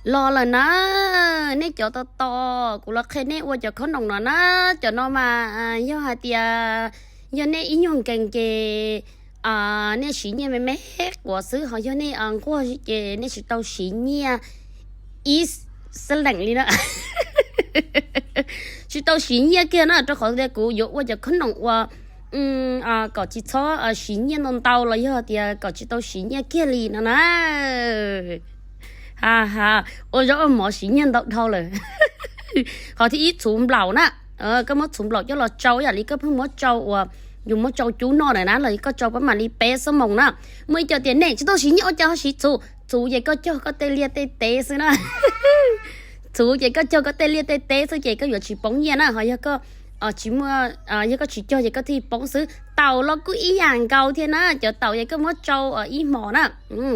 Los lawm na, nej cov tos tos kuv los qhia nej ua cov khob noom no na. Cov no mas yog hais tias yog nej ib nyuag nkees ces nej siv nyiaj me me quav xwb, ho yog nej nquag ces nej tsis tau siv nyiaj ib xab leem li na. Tsis tau siv nyiaj kiag na, rau qhov tias kuv yuav ua cov khob noom uas kom tsis txhob siv nyiaj ntau ntau los yog tias kom tsis tau siv nyiaj kiag li no na. Ha ha, ua zaub ua mov siv nyiaj ntau dhau lawm. Qhov thib ib txhuv nplaum na, koj muab txhuv nplaum coj los tsau ib yam li koj pheej muab tsau uas yus muab tsau cub noj na na, los koj tsau pab mam li peb xuab moos na. Muaj ib co tias nej tsis tau siv nyiaj ua cas ho siv txhuv, txhuv ces koj cog koj tej liaj tej teb xwb na. Txhuv ces koj cog koj tej liaj tej teb xwb ces koj yuav tsis poob nyiaj na, ho yog koj tsis muaj, yog koj tsis cog ces koj thiaj poob xwb. Taum los kuj ib yam nkaus thiab na, cov taum ces koj muab tsau ib hmos na,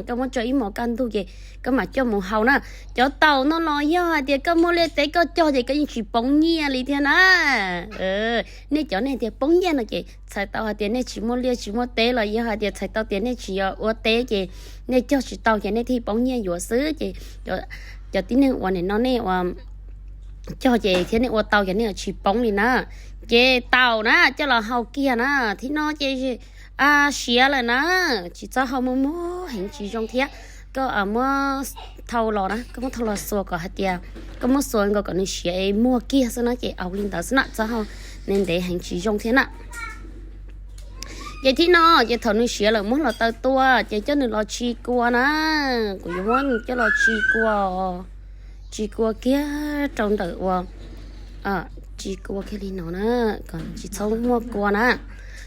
koj muab tsau ib hmos kaj ntug ces koj mam coj mus hau na. Cov taum no los yog hais tias koj muaj liaj teb koj cog ces koj yeej tsis poob nyiaj li thiab na. Nej cov nej tias poob nyiaj no ces txhais tau hais tias nej tsis muaj liaj tsis muaj teb los yog hais tias txhais tau tias nej tsis ua teb ces nej cog tsis tau ces nej thiaj poob nyiaj yuav xwb ces cov tib neeg uas nim no nej ua cog ces thiab nej ua tau ces nej tsis poob li na. Ces taum na coj los hau kiag na, thib no ces siav lawm na, tsis txhob hau muaj muag heev tsis zoo thiab. Koj muab thau los na, koj muab thau los xuas kom hais tias koj muab xuas nkaus kom nws siav es muag kiag xwb na ces au li ntawd xwb na, txhob hau ntev ntev heev tsis zoo thiab na. Ces thib no ces thaum nws siav lawm muab hluav taws tua ces coj nws los tsis kua na. Kuv yuav muab nws coj los tsis kua, tsis kua kiag rau ntawm ua, tsis kua kiag li no na, kom tsis txhob muaj kua na.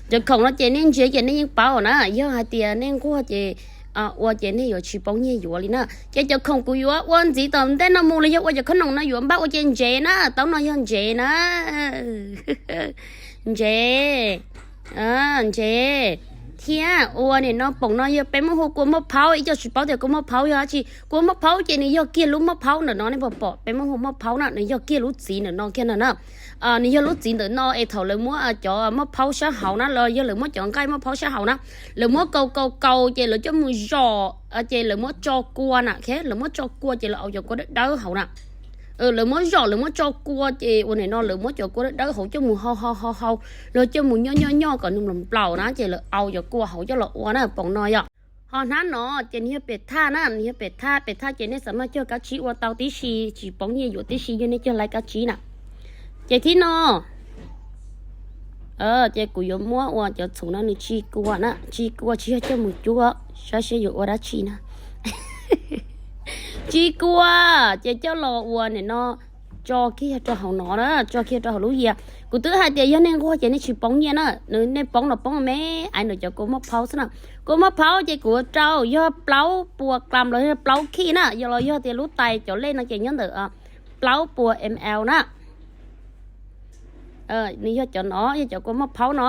Cov khoom no ces nej ntsia ces nej yeej paub na, yog hais tias nej nquag ces ua ces nej yuav tsis poob nyiaj yuav li na. Ces cov khoom kuv yuav ua ntxiv tom ntej no mus los yog ua cov khob noom no yuav npaj ua ces ntsev na, taub no yog ntsev na. Ntsev, ntsev thiab ua nim no poom no yog peb muab hu kua maj phaub, ib co tsis paub tias kua maj phaub yog dab tsi. Kua maj phaub ces nws yog kiag lub maj phaub ntawm no, nej puas pom peb muab hu maj phaub na, nws yog kiag lub txiv ntawm no kiag na na. Nws yog lub txiv ntawm no es thaum lawv muab cov maj phaub sab hauv na los yog lawv muab cov nqaij maj phaub sab hauv na, lawv muab kaus kaus kaus ces lawv coj mus zom ces lawv muab tso kua na, lawv muab tso kua ces lawv au cov kua dawb dawb hauv na. Lawv muab zom lawv muab tso kua ces ua nim no lawv muab cov kua dawb dawb hauv coj mus hau hau hau hau, los coj mus nyoj nyoj nyoj kom nws nplaum nplaum na ces lawv au cov kua hauv coj los ua na, poom no yom. Ho hnab no ces nws yog pem thaj na, nws yog pem thaj, pem thaj ces nej xav maj cog kab tsib ua tau tib si, tsis poob nyiaj yuav tib si yog nej cog laib kab tsib na. Ces thib no ces kuv yuav muab ua cov txhuv no nws tsis kua na, tsis kua tsis yog coj mus cuab, saib seb yuav ua dab tsi na. Tsis kua ces coj los ua nim no tso kiag rau hauv no na, tso kiag rau hauv lub yias. Kuv twb hais tias yog nej nquag ces nej tsis poob nyiaj na, nej poob los poob me aiv ntawm cov kua maj phaub xwb na. Kua maj phaub ces kuv rau yog plaub puas gram los yog plaub khij na, yog los yog tias lub tais cov lej no ces nyob ntawm plaub puas ml na. Nws yog cov no yog cov kua maj phaub no.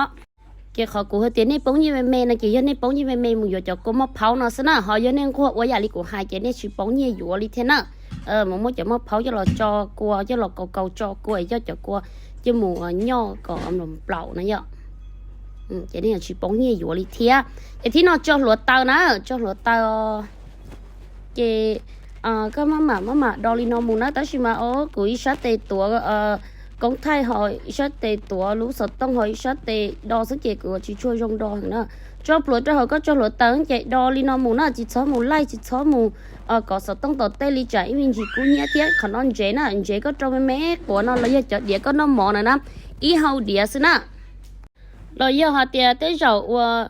Ces qhov kuv hais tias nej poob nyiaj me me no ces yog nej poob nyiaj me me mus yuav cov kua maj phaub no xwb na, ho yog nej nquag ua yam li kuv hais ces nej tsis poob nyiaj yuav li thiab na. Mus muab cov maj phaub coj los tso kua, coj los kaus kaus tso kua es coj cov kua coj mus nyoj kom nplaum nplaum na yom. Ces nej tsis poob nyiaj yuav li thiab. Ces thib no tso hluav taws na, tso hluav taws ces koj maj mam maj mam do li no mus na, tab sis mas kuv ib sab tes tuav koob thaij ho ib sab tes tuav lub xov tooj ho ib sab tes do xwb ces kuv tsis tshua zoo do heev na. Tso plhuav rau hauv koj tso hluav taws ces do li no mus na, tsis txhob mus laij tsis txhob mus kov xov tooj tom tej li tsam ib me ntsis kub hnyiab thiab. Qhov no ntsev na, ntsev koj rau me me quav no los yog cov diav koj noj mov na na, ib hau diav xwb na. Los yog hais tias tej zaum uas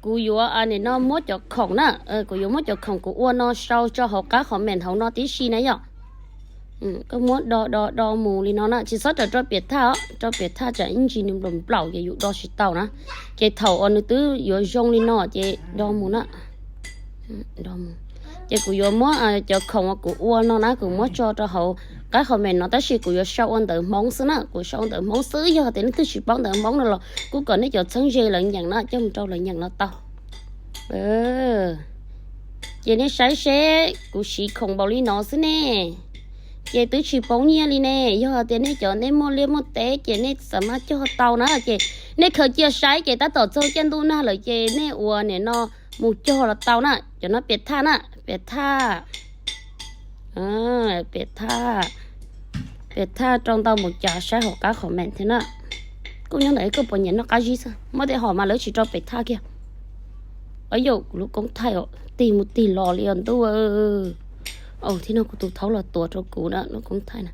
kuv yuav nim no muab cov khoom na, kuv yuav muab cov khoom kuv ua no sau tso hauv qab qhov meem hauv no tib si na yom. Koj muab do do do mus li no na, tsis txhob rawm rau piam thaj, rau piam thaj tsam ib ntsis nws nplaum nplaum ces yus do tsis tau na. Ces thaum uas nws twb yuav zoo li no ces do mus na. Ces kuv yuav muab cov khoom uas kuv ua no na kuv muab tso rau hauv qab qhov meem no tab sis kuv yuav sau ua ntawv Hmoob xwb na, kuv sau ua ntawv Hmoob xwb, yog tias nej twg tsis paub ntawv Hmoob no los kuj kom nej cov txheeb ze lawv nyeem na, coj mus rau lawv nyeem los tau. Ces nej saib seb kuv siv khoom npaum li no xwb ne, ces twb tsis poob nyiaj li ne. Yog tias nej cov nej muaj liaj muaj teb ces nej xav maj cog tau na ces nej khaws cia saib ces tab tom txog caij ntuj nag lawm ces nej ua nim no mus cog los tau na. Cov no piam thaj na, piam thaj. Pem thaj, pem thaj rau ntau mus cas saib hauv qab comment thiab na. Kuj nyob ntawm koj puas nyiam noj qab zib xwb, muab tej hom mas lawv tsis rau pem thaj kiag. Yauj, kuv lub koob thaij tig mus tig los li os ntuj. Thiab no kuv tus thaub los tuav rau kuv na, lub koob thaij na.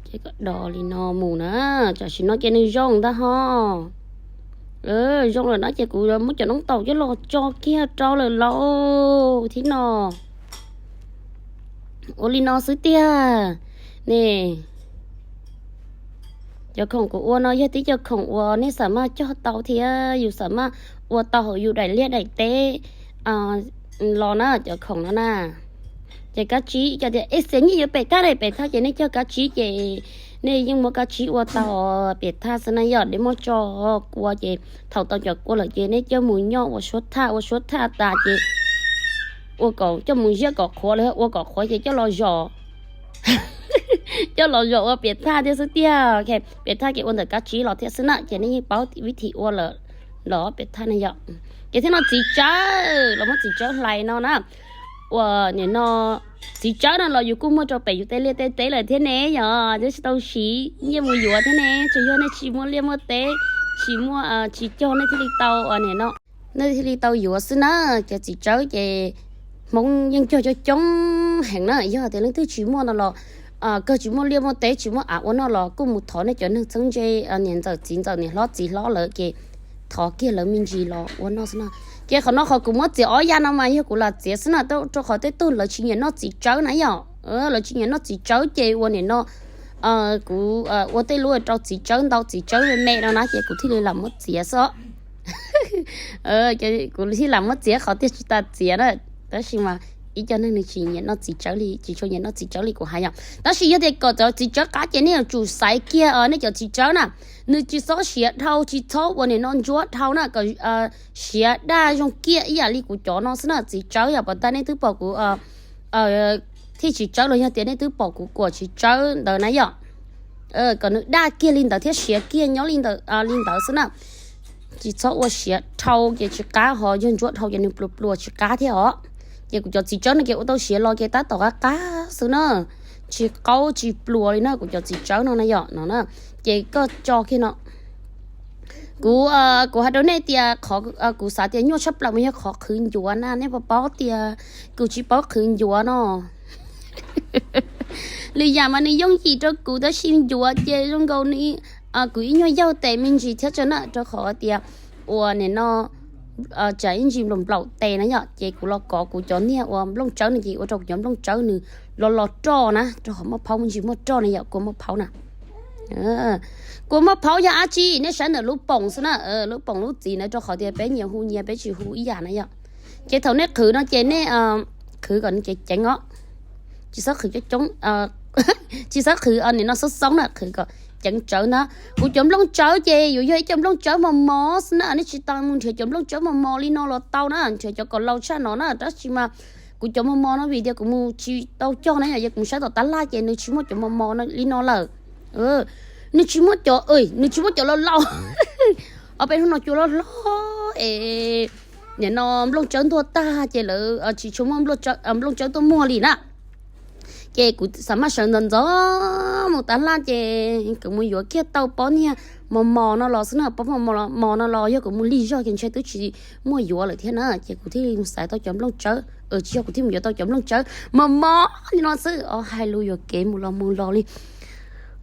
Ces koj do li no mus na, tam sim no ces nws zoo ntag ho. Zoo lawm na ces kuv muab cov noob taum coj los tso kiag rau lawm lauj thiab no. Ua li no xwb tiag ne. Cov khoom kuv ua no yog tib cov khoom uas nej xam maj cog tau thiab yus xam maj ua tau hauv yus daim liaj daim teb los na, cov khoom no na. Ces kab tsib cov tias es xiam nyiaj yuav pem thaj daim pem thaj ces nej cog kab tsib ces nej yeej muab kab tsib ua tau pem thaj xwb na yom, dej muab tso kua ces thaum tau cov kua lawm ces nej coj mus nyoj ua suab thaj, ua suab thaj tas ces ua kom coj mus ziab kom qhuav lawm, ua kom qhuav ces coj los zom, coj los zom ua pem thaj thiab xwb tiag. Pem thaj ces ua ntawm kab tsib los thiab xwb na, ces nej yeej paub vib thim ua lawm los pem thaj na yom. Ces thiab no txiv tsawb, los muab txiv tsawb hlais no na. Ua nim no txiv tsawb no los yus kuj muaj rau pem yus tej liaj tej teb lawm thiab ne yom, twb tsis tau siv nyiaj mus yuav thiab ne, tsuas yog nej tsis muaj liaj muaj teb, tsis muaj tsis cog nej thiaj li tau ua nim no, nej thiaj li tau yuav xwb na. Cov txiv tsawb ces Hmoob yeej cog coob coob heev na, yog tias leej twg tsis muaj no los kawg tsis muaj liaj muaj teb tsis muaj av ua noj los kuj mus thov nej cov neeg txheeb ze niam ntxawm txiv ntxawm niam hlob txiv hlob lawv ces thov kiag lawv me ntsis los ua noj xwb na. Ces qhov no qhov kuv muab txiav ob yam no mas yog kuv lam txiav xwb na, rau qhov tej tug lawv tsis nyiam noj txiv tsawb na yom. Lawv tsis nyiam noj txiv tsawb ces ua nim no kuv ua tej lub rau txiv tsawb ntau txiv tsawb me me no na ces kuv thiaj li lam muab txiav xwb. Kuv thiaj lam muab txiav qhov tiag tsis tas txiav na. Tab sis mas ib co neeg nws tsis nyiam noj txiv tsawb li, tsis tshua nyiam noj txiv tsawb li kuv hais yom. Tab sis yog tias kom cov txiv tsawb qab ces nej yuav tsum xaiv kiag nej cov txiv tsawb na, nws tsis txhob siav dhau tsis txhob ua nim no ntsuab dhau na, kom siav daj zoo kiag ib yam li kuv cov no xwb na. Txiv tsawb yog pom tag nej twb pom kuv thiaj tsis tsawb los yog tias nej twb pom kuv kuam tsis tsawb ntawd na yom. Kom nws daj kiag li ntawd thiab siav kiag nyob li ntawd xwb na. Tsis txhob ua siav dhau ces tsis qab, ho yog ntsuab dhau ces nws pluas pluas tsis qab thiab os. Ces kuv cov txiv tsawb no ces ua tau siav los ces tab tom qab qab xwb na, tsis qaub tsis pluas li na kuv cov txiv tsawb no na yom no na. Ces koj tso kiag no. Kuv, kuv hais rau nej tias qhov kuv xav tias nyuaj tshaj plaws mas yog qhov qhwv ncuav na, nej puas paub tias kuv tsis paub qhwv ncuav no. Lwm yam mas nws yooj yim rau kuv tab sis ncuav ces zoo nkaus li kuv ib nyuag yaug tes me ntsis thiab tso na, rau qhov tias ua nim no tsam ib ntsis nplaum nplaum tes na yom, ces kuv los kov kuv cov niag uas nplooj tsawb no ces ua rau kuv cov nplooj tsawb nws los los roj na, rau qhov muaj phaub me ntsis muaj roj na yom, kua muaj phaub na. Kua muaj phaub yog dab tsi nej saib ntawm lub poom xwb na, lub poom lub txiv na, rau qhov tias peb nyias hu nyias peb tsis hu ib yam na yom. Ces thaum nej qhwv no ces nej qhwv kom nws ceev ceev os, tsis txhob qhwv coob coob, tsis txhob qhwv nim no xoob xoob na, qhwv kom ceev tsawv na. Kuv cov nplooj tsawb ces yuav yog ib co nplooj tsawb mos mos xwb na, nej tsis tas mus nrhiav cov nplooj tsawb mos mos li no los tau na, nrhiav cov kom laus tshaj no na, tab sis mas kuv cov mos mos no vim tias kuv mus tsis tau cog na yom, yog kuv mus saib tom tab laj ces nws tsis muaj cov mos mos li no lawm. Nws tsis muaj cov, nws tsis muaj cov laus laus. Ob peb hnub no cua loj loj es nim no nplooj tsawb ntuag tag ces lawv tsis tshua muaj nplooj tsawb tuaj muag li na. Ces kuv xav maj sawv ntxov ntxov mus tab laj ces kuv mus yuav kiag tau pob niag mos mos no los xwb na, pob mos mos no los yog kuv mus lig zog ces ntshe twb tsis muaj yuav lawm thiab na, ces kuv thiaj li mus xaiv tau cov nplooj tsawb, tsis yog kuv thiaj mus yuav tau cov nplooj tsawb mos mos li no xwb os, hais lus yuam kev mus los mus los li.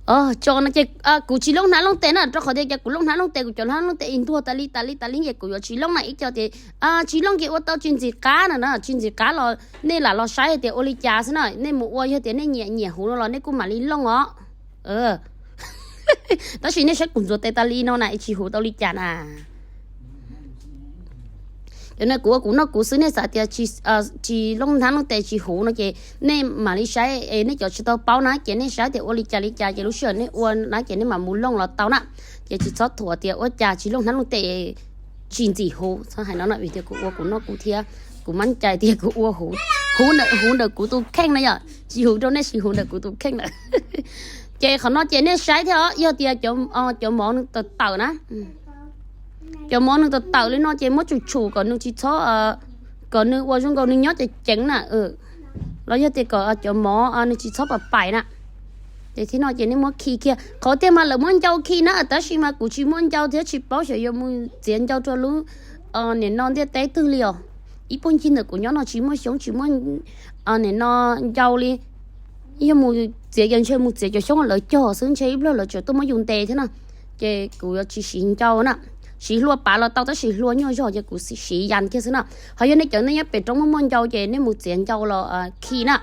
Tso no ces kuv tsis looj hnab looj tes na, rau qhov tias cas kuv looj hnab looj tes, kuv cov hnab looj tes ib ntuag tas li tas li tas li ces kuv yuav tsis looj na, ib co tias tsis looj ces ua tau tsis ntxim qab na na, tsis ntxim qab los nej lam los saib hais tias ua li cas xwb na, nej mus ua yog tias nej nyiam nyiam huv no los nej kuj mam li looj os. Tab sis nej saib kuv ntxuav tes tas li no na, tsis huv tau li cas na. Cov no kuv ua kuv noj kuv xwb, nej xav tias tsis looj hnab looj tes tsis huv no ces nej mam li saib, nej cov tsis tau paub na ces nej saib tias ua li cas li cas ces lub sij hawm nej ua na ces nej mam mus looj los tau na. Ces tsis txhob thuam tias ua cas tsis looj hnab looj tes tsis ntxim huv, txhob hais no na, vim tias kuv ua kuv noj kuv thiab kuv mab cai tias kuv ua huv, huv ntawm kuv tus kheej na yom, tsis huv rau nej, tsis huv ntawm kuv tus kheej lawm. Ces qhov no ces nej saib thiab os, yog tias cov mov nws tawm tawm na, cov mov nws tawm tawm li no ces muab tshum tshum kom nws tsis txhob, kom nws ua zoo nkaus nws nyob ceev ceev na. Los yog tias kom cov mov nws tsis txhob pam paim na. Ces thib no ces nej muab khi kiag, qhov tiag mas lawv muab ncau khi na, tab sis mas kuv tsis muaj ncau thiab tsis paub xyov yuav mus txiav ncau rau lub nim no ntiaj teb twg li os. Ib puag ncig ntawm kuv nyob no tsis muaj xyoob tsis muaj nim no ncau li. Yog mus txiav ces ntshe mus txiav cov xyoob lawv cog xwb, ntshe ib pliag lawv tseem tuaj muab yus ntes thiab na. Ces kuv yuav tsis siv ncau na. Siv hlua pav los tau tab sis hlua nyuaj zog ces kuv siv yas kiag xwb na. Ho yog nej cov nej nyob pem roob muaj muaj ncau ces nej mus txiav ncau los khi na.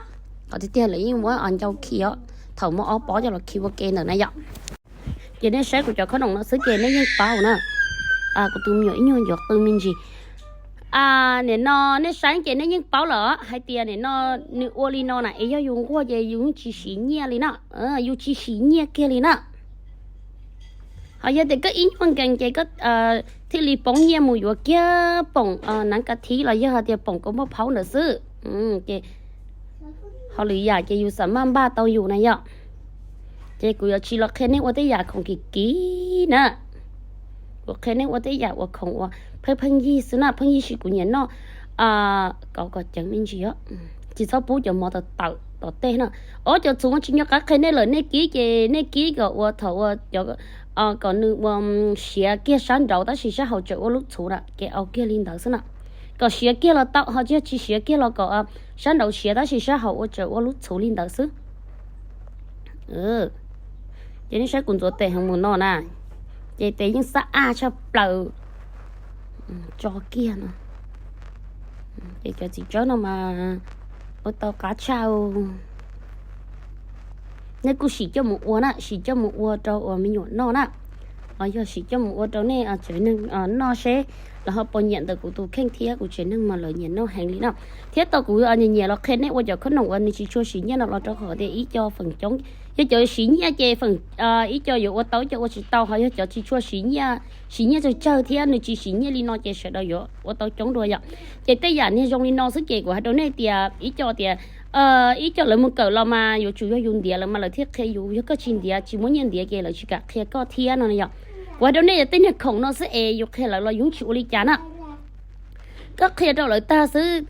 Qhov tiag tiag lawv yeej muab ncau khi os, thaum muab ob pob coj los khi ua ke ntawm na yom. Ces nej saib kuv cov khob noom no xwb ces nej yeej paub na. Kuv tus me nyuam ib nyuag ncuav qw me ntsis. Nim no nej saib ces nej yeej paub lawm hais tias nim no nws ua li no na es yog yus nquag ces yus yeej tsis siv nyiaj li na. Yus tsis siv nyiaj kiag li na. Ho yog tias koj ib nyuag nkees ces koj thiaj li poob nyiaj mus yuav kiag poom nav ka thib los yog hais tias poom kaus npauj phaub ntawd xwb. Ces ho lwm yam ces yus xam maj npaj tau yus na yom. Ces kuv yuav tsis los qhia nej ua tej yam khoom kim kim na. Kuv qhia nej ua tej yam uas khoom uas pheej pheej yig xwb na, pheej yig sis kuv nyiam noj. Kom kom ceev me ntsis os, tsis txhob pub cov mov tawm tawm tom tej na. Ob cov txhuv tsis nco qab qhia nej lawm, nej kib ces nej kib kom ua thaum ua cov kom nws ua siav kiag sab nraud tab sis sab hauv tseem ua lub txhuv na, ces au kiag li ntawd xwb na. Kom siav kiag los tau, ho tsis yog tsis siav kiag los kom sab nraud siav tab sis sab hauv ua tseem ua lub txhuv li ntawd xwb. Ces nej saib kuv ntxuav tes heev mus no na, ces tes yeej xab aj tshaj plaws. Tso kiag no. Ces cov txiv tsawb no mas ua tau qab tshaj. Nej kuj sim coj mus ua na, sim coj mus ua rau uas me nyuam noj na. Los yog sim coj mus ua rau nej tsev neeg noj seb lawv ho puas nyiam ntawm kuv tus kheej thiab, kuv tsev neeg mas lawv nyiam noj heev li na. Thiab tau kuv nyiam nyiam los qhia nej ua cov khob noom uas nws tsis tshua siv nyiaj no los rau qhov tias ib co feem coob yog cov siv nyiaj ces feem ib co yuav ua tau ib co ua tsis tau, ho yog cov tsis tshua siv nyiaj, siv nyiaj tsawg tsawg thiab nws tsis siv nyiaj li no ces sawv daws yuav ua tau coob dua yom. Ces tej yam niag zoo li no xwb ces kuv hais rau nej tias ib co tias ib co lawv mus kawm los mas yuav tsum yog yus ntiav lawv mas lawv thiaj qhia yus, yog koj tsis ntiav tsis muaj nyiaj ntiav ces lawv tsis kam qhia koj thiab no yom. Kuv hais rau nej yog tej niag khoom no xwb es yus qhia lawv los yus tsis ua li cas na. Koj qhia rau lawv tag xwb,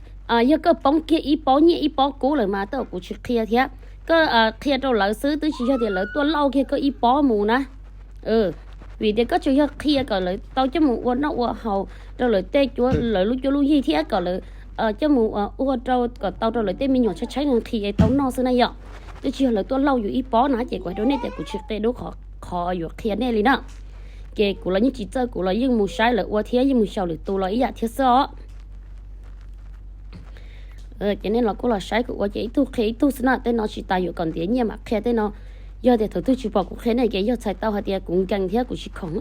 yog koj poob kiag ib pob nyiaj ib pob kub lawm mas tej zaum kuv tsis qhia thiab. Koj qhia rau lawv xwb twb tsis yog tias lawv tuaj lauj kiag koj ib pob mus na. Vim tias koj tsuas yog qhia kom lawv tau coj mus ua noj ua haus rau lawv tej, lawv lub cuab lub yig thiab kom lawv coj mus ua rau kom tau rau lawv tej me nyuam tshaib tshaib nqhis es tau noj xwb na yom. Twb tsis yog lawv tuaj lauj yus ib pob na, ces kuv hais rau nej tias kuv tsis qhia dub qhov yuav qhia nej li na. Ces kuv los yeej tsis txawj, kuv los yeej mus saib lawv ua thiab yeej mus xyaum lwm tus los ib yam thiab xwb os. Ces nej los kuj los saib kuv ua ces ib tug qhia ib tug xwb na, tej no tsis tas yuav kom ntiav nyiaj mam qhia tej no. Yog tias thaum twg tsis pom kuv qhia nej ces yog txhais tau hais tias kuv nkees thiab kuv tsis khoom.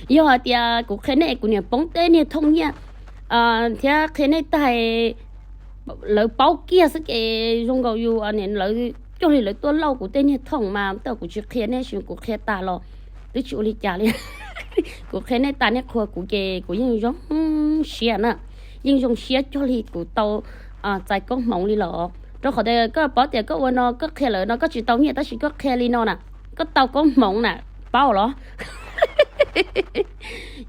Yog hais tias kuv qhia nej kuv niam poob tej niag thooj nyiaj thiab qhia nej tag lawv paub kiag xwb ces zoo nkaus yus lawv cuag li lawv tuaj lauj kuv tej niag thooj mas tej zaum kuv tsis qhia nej, kuv qhia tas los twb tsis ua li cas li. Kuv qhia nej tas nej qhuas kuv ces kuv yeej zoo siab na, yeej zoo siab cuag li kuv tau txais koob hmoov li los. Rau qhov tias koj paub tias koj ua no koj qhia lawv no koj tsis tau nyiaj tab sis koj qhia li no na, koj tau koob hmoov na, paub los?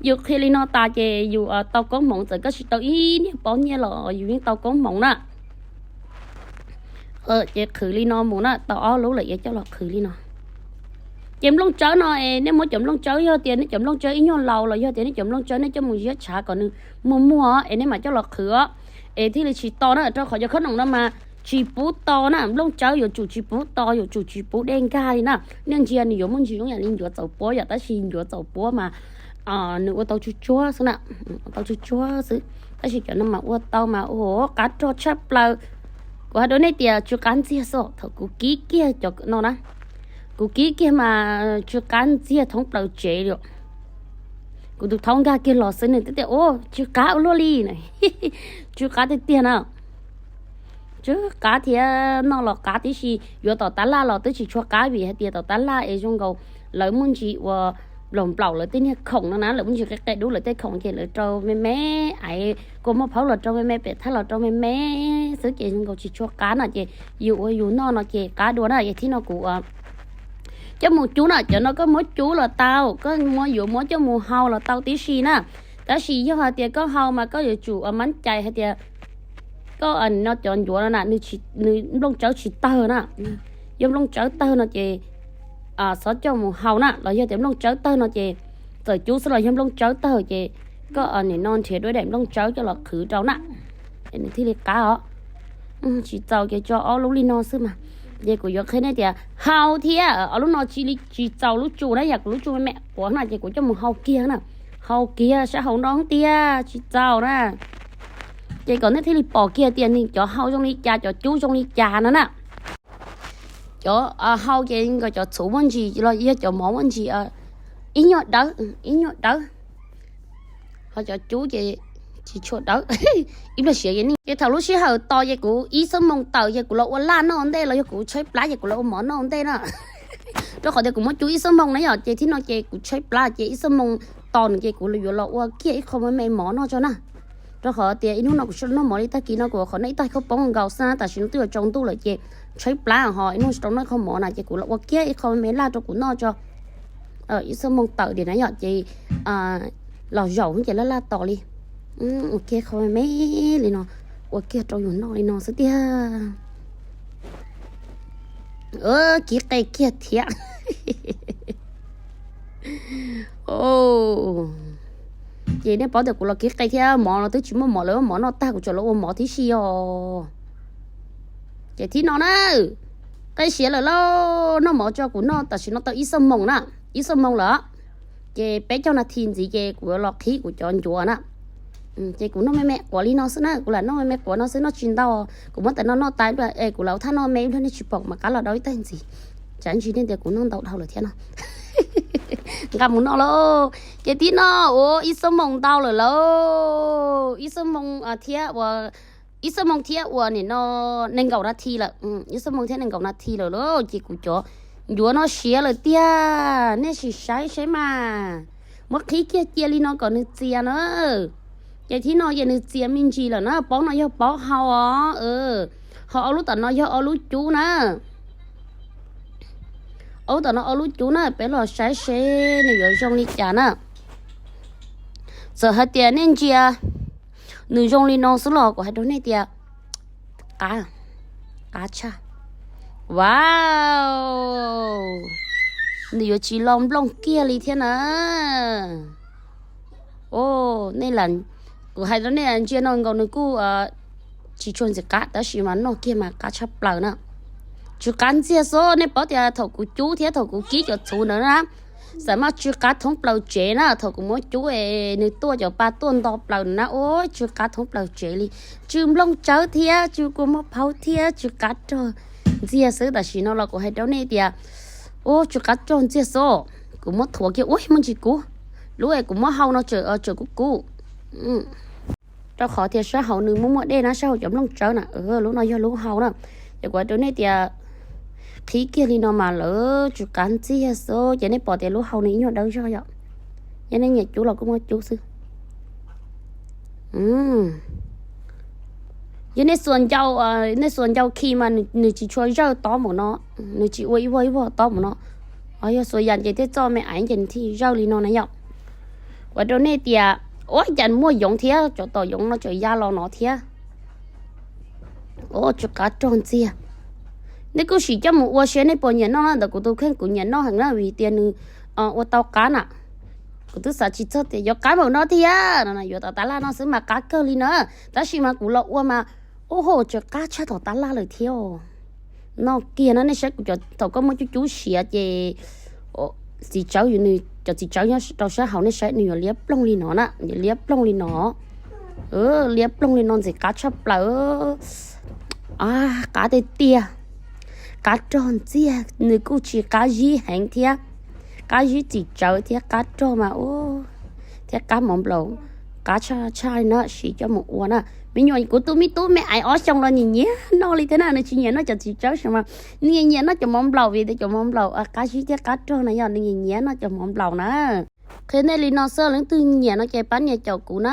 Yus qhia li no tas ces yus tau koob hmoov, txawm koj tsis tau ib niag pob nyiaj los yus yeej tau koob hmoov na. Ces qhwv li no mus na, tau ob lub lawm es coj los qhwv li no. Ces nplooj tsawb no es nej muab cov nplooj tsawb, yog tias nej cov nplooj tsawb ib nyuag laus los yog tias nej cov nplooj tsawb nej coj mus ziab tshav kom nws muag muag es nej mam coj los qhwv os, es thiaj li tsis to na. Rau qhov cov khob noom no mas tsis pub to na, nplooj tsawb yuav tsum tsis pub to, yuav tsum tsis pub dej nkag li na. Nej ntsia nws yuav muaj ntsis zoo yam li ncuav txaus puab yom, tab sis ncuav txaus puab mas nws ua tau tsuag tsuag xwb na, ua tau tsuag tsuag xwb. Tab sis cov no mas ua tau mas ua qab rog tshaj plaws. Kuv hais rau nej tias tsw qab ntxiag xwb, thaum kuv kib kiag cov no na, kuv kib kiag mas tsw qab ntxiag thoob plaws tsev li. Kuv tus thaub nkag kiag los xwb nws twb tias, Ua tsw qab ua luaj li. Tsw qab tiag tiag na. Tsw qab thiab, noj los qab tib si, yuav tom tab laj los twb tsis tshua qab vim hais tias tom tab laj es zoo nkaus lawv muaj ntsis ua nplaum nplaum lawv tej niag khoom no na, lawv muaj ntsis qe qe dub lawv tej khoom ces lawv rau me me, aiv kua muaj phaub los rau me me, pem thaj los rau me me xwb ces zoo nkaus tsis tshua qab na. Ces yus ua yus noj no ces qab dua na. Es thib no kuv coj mus cub na, cov no koj muab cub los tau, koj muab yuav muab coj mus hau los tau tib si na. Tab sis yog hais tias koj hau mas koj yuav tsum mab cai hais tias Koj nim no cov ncuav no na, nws nplooj tsawb tsis tawg na. Yog nplooj tsawb tawg no ces xov coj mus hau na, los yog tias nplooj tsawb tawg no ces txawm cub xwb los yog nplooj tsawb tawg ces koj nim no nrhiav dua daim nplooj tsawb coj los qhwv rau na, nws thiaj li qab os. Tsis txaus ces tso ob lub li no xwb mas. Ces kuv yuav qhia nej tias hau thiab, ob lub no tsis txaus lub tsu na, yam kuv lub tsu me me quav na ces kuv coj mus hau kiag na. Hau kiag sab hauv no tiag tsis txaus na. Ces kom nej thiaj li pom kiag tias nws cov hau zoo li cas, cov cub zoo li cas no na. Cov hau ces nkaus cov txhuv muaj ntsis los yog cov mov muaj ntsis ib nyuag dawb, ib nyuag dawb. Ho cov cub ces tsis tshua dawb, ib pliag siav ces nej. Ces thaum lub sij hawm tos ces kuv ib xuab moos tawm ces kuv los ua laj noj ntej los yog kuv tshaib plab ces kuv los ua mov noj ntej na. Rau qhov tias kuv muab cub ib xuab moos na yom, ces thib no ces kuv tshaib plab ces ib xuab moos tos nws ces kuv yuav los ua kiag ib qho me me mov noj tso na. Rau qhov tias ib hnub no kuv tsis noj mov li, tag kis no kuv qhov noj ib tag khaub poob nkaus xwb na, tam sim no twb yuav tsaus ntuj lawm ces tshaib plab ho ib hnub tsis tau noj qho mov na ces kuv los ua kiag ib qho me me laj rau kuv noj tso. Ib xuab moos tawm tiam na yom, ces los zaum ces laj laj tos li. Ua kiag qho me me li no, ua kiag rau yus noj li no xwb tiag. Kib qe kiag thiab. Ces nej paub tias kuv los kib qe thiab, mov los twb tsis muaj mov lawm, mov noj tag kuv tseem los ua mov tib si os. Ces thib no na, qe siav lawm lauj, noj mov tso kuv noj tam sim no tau ib xuab moos na, ib xuab moos lawm. Ces peb caug nas this ntxiv ces kuv yuav los qhib kuv cov ncuav na. Ces kuv noj me me quav li no xwb na, kuv lam noj me me quav no xwb, noj tsis ntau. Kuv muab tam no noj tas ib pliag es kuv lam ua thaj noj me ib pliag nej tsis pom kuv mam qab los dau ib tag ntxiv. Tsam ntsis nej tias kuv noj ntau dhau lawm thiab no. Nqa mus noj lauj. Ces thib no ua ib xuab moos ntau lawm lauj, ib xuab moos thiab ua, ib xuab moos thiab ua nim no nees nkaum nas this lawm, ib xuab moos thiab nees nkaum nas this lawm lauj. Ces kuv cov ncuav no siav lawm tiag, nej sim saib saib mas. Muab qhib kiag cia li no kom nws txias na. Ces thib no ces nws txias me ntsis lawm na, paub no yog paub hau os. Ho ob lub tom no yog ob lub cub na. Ob lub tom no ob lub cub na, peb los saib seb nws yuav zoo li cas na. Txawm hais tias nej ntsia nws zoo li no xwb los kuv hais rau nej tias qab, qab tshaj. Wow, nws yuav tsis lo nplooj kiag li thiab na. Nej, kuv hais rau nej ntsia no nkaus nws kuj tsis tshua ntxim qab tab sis mas noj kiag mas qab tshaj plaws na. Tsw qab ntxiag xwb, nej paub tias thaum kuv cub thiab thaum kuv kib cov txhuv ntawd na, xam maj tsw qab thoob plaws tsev na. Thaum kuv muab cub es nws tuaj cov pa tuaj nto plaws na, ua tsw qab thoob plaws tsev li. Tsw nplooj tsawb thiab tsw kua muag phaub thiab tsw qab rog ntxiag xwb. Tam sim no los kuv hais rau nej tias, ua tsw qab rog ntxiag xwb. Kuv muab thuav kiag ua muaj ntsis kub, lub es kuv muab hau no tseem kub kub. Rau qhov tias sab hauv nws muaj muaj dej na, sab hauv cov nplooj tsawb na, lub no yog lub hau na. Ces kuv hais rau nej tias, qhib kiag li no mas lawv tsw qab ntxiag xwb, ces nej pom tias lub hau nws ib nyuag dawb zog yom. Yog nej nyiam cub los kuj muab cub xwb. Yog nej xuas ncau, nej xuas ncau khi mas nws tsis tshua zawj tob npaum no, nws tsis ua ib vuag ib vuag tob npaum no. Yog xuas yas ces tej txoj me aiv ces nws thiaj zawj li no na yom. Ua rau nej tias, ua cas muaj yoov thiab, cov tom yoov no tseem ya los no thiab. Ua tsw qab rog ntxiag. Nej kuj sim coj mus ua saib nej puas nyiam noj na, ntawm kuv tus kheej kuv nyiam noj heev na vim tias nws ua tau qab na. Kuv twb xav tsis txog tias yuav qab npaum no thiab no, yuav tom tab laj no xwb mas qab kawg li na. Tab sis mas kuv los ua mas, ua hauj tsw qab tshaj tom tab laj lawm thiab. Noj kiag no nej saib kuv cov, thaum koj muab cub cub siav ces txiv tsawb, cov txiv tsawb nyob rau sab hauv nej saib nws yuav liab ploog li no na, yuav liab ploog li no. Liab ploog li no ntxim qab tshaj plaws. Qab tiag tiag. Qab rog ntxiag, nws kuj tsis qab zib heev thiab. Qab zib txiv tsawb thiab qab rog mas ub, thiab qab mov nplaum, qab tshaj tshaj li na, siv coj mus ua na. Me nyuam kuv tus me tub me aiv ob xyoos los nyiam nyiam noj li thiab na, nws tsis nyiam noj cov txiv tsawb xwb mas nws nyiam nyiam noj cov mov nplaum vim tias cov mov nplaum qab zib thiab qab rog na yom, nws nyiam nyiam noj cov mov nplaum na. Qhia nej li no xwb, leej twg nyiam no ces pab nias caum kuv na.